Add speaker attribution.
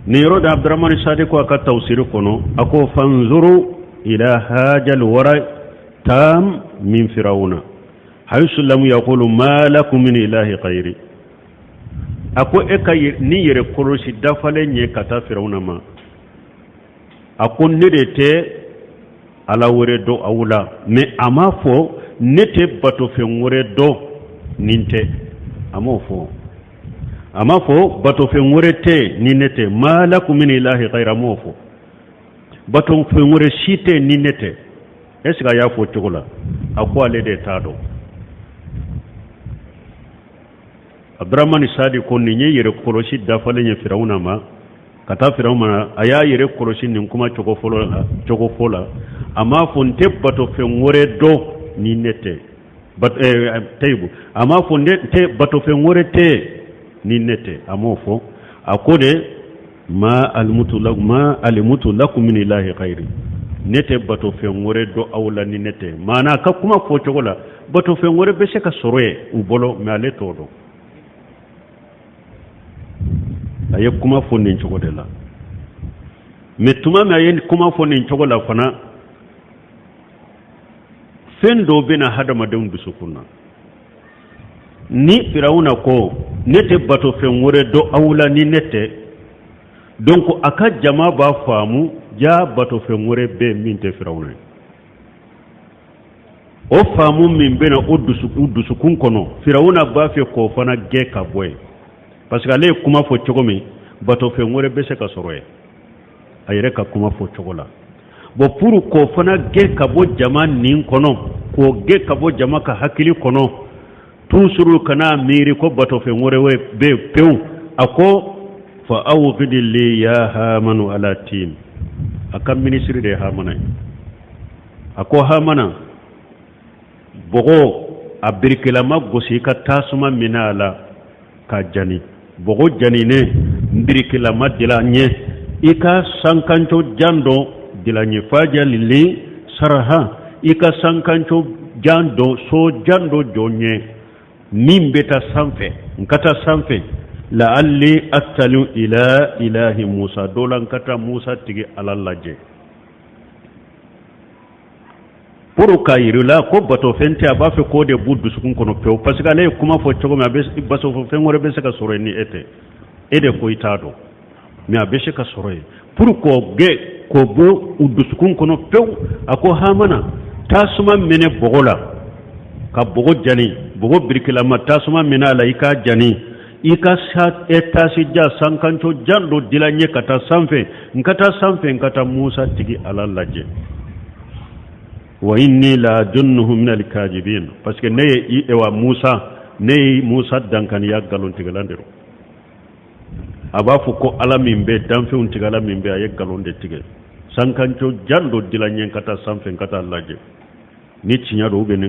Speaker 1: Nin yɔrɔ de, Abdramani Sadi ko a ka tawusiri kɔnɔ, a ko: fanzuru ila hajal wara tam min firawuna haysu lam yaqulu ma lakum min ilahi ghayri. A ko e ka ni yɛrɛ kɔlɔsi dafalen ye ka taa Firawuna ma, a ko ne de tɛ Ala wɛrɛ dɔn aw la, mais a m'a fɔ ne tɛ batofɛn wɛrɛ dɔn ni tɛ. A m'o fɔ, a m'a fɔ batofɛn wɛrɛ tɛ ni ne tɛ. Ma lakum min ilahi ghayri, a m'o fɔ, batofɛn wɛrɛ si tɛ ni ne tɛ. Est ce que a y'a fɔ cogo la? A ko ale de t'a dɔn. Abdramani Sadi ko nin ye yɛrɛ kɔlɔsi dafalen ye Firawuna ma ka taa Firawuna ma. A y'a yɛrɛ kɔlɔsi nin kuma cogo fɔlɔ la, cogo fɔ la, a m'a fɔ n tɛ batofɛn wɛrɛ dɔn ni ne tɛ. Tayibu, a m'a fɔ n tɛ batofɛn wɛrɛ tɛ ni ne tɛ, a m'o fɔ. A ko de ma alimutu lakum, ma alimutu lakum min ilahi ghayri, ne tɛ batofɛn wɛrɛ dɔn aw la ni ne tɛ. Maana a ka kuma fɔ cogo la, batofɛn wɛrɛ bɛ se ka sɔrɔ yen u bolo, mais ale t'o dɔn. A ye kuma fɔ nin cogo de la. Mais tuma min a ye kuma fɔ nin cogo la fana, fɛn dɔw bɛ na hadamadenw dusukun na. Ni Firawuna ko ne tɛ batofɛn wɛrɛ dɔn aw la ni ne tɛ, donc a ka jama b'a faamu ja batofɛn wɛrɛ bɛ min tɛ Firawuna ye. O faamu min bɛ na o dusukun kɔnɔ, Firawuna b'a fɛ k'o fana gɛn ka bɔ yen, parce que ale ye kuma fɔ cogo min, batofɛn wɛrɛ bɛ se ka sɔrɔ yen, a yɛrɛ ka kuma fɔ cogo la. Bon, pour k'o fana gɛn ka bɔ jama nin kɔnɔ, k'o gɛn ka bɔ jama ka hakili kɔnɔ toujours, kana miiri ko batofɛn wɛrɛ bɛ yen pewu, a ko fa awqid li ya Hamanu ala tin. A ka minisiri de ye Hamana ye. A ko Hamana, bɔgɔ a birikilama gosi, i ka tasuma minɛ a la ka jani. Bɔgɔ janinen birikilama dilan n ye, i ka sankanco jan dɔ dilan n ye. Fajal li saraha, i ka sankanco jan dɔ, so jan dɔ jɔ n ye min bɛ taa sanfɛ, n ka taa sanfɛ. La'alli attaliu ila ilahi Musa, dɔ la n ka taa Musa tigi Ala lajɛ. Pour k'a yir'i la ko batofɛn tɛ, a b'a fɛ k'o de b'u dusukun kɔnɔ pewu, parce que ale ye kuma fɔ cogo min, a bɛ batofɛn wɛrɛ bɛ se ka sɔrɔ yen ni e tɛ. E de ko i t'a dɔn, mais a bɛ se ka sɔrɔ yen. Pour k'o gɛn k'o bɔ u dusukun kɔnɔ pewu, a ko Hamana, tasuma minɛ bɔgɔ la ka bɔgɔ jani, bɔgɔ birikilama, tasuma minɛ a la, i k'a jani, i ka étage jan, sankanco jan dɔ dilan n ye ka taa sanfɛ, n ka taa sanfɛ, n ka taa Musa tigi Ala lajɛ. Wa inni la azunnuhu min alkazibin, parce que ne ye ewa Musa, ne ye Musa dankaniya nkalontigɛlan de don. A b'a fɔ ko Ala min bɛ danfɛnw tigɛ, Ala min bɛ, a ye nkalon de tigɛ. Sankanco jan dɔ dilan n ye ka taa sanfɛ, n ka taa lajɛ ni tiɲɛ don ou bien ni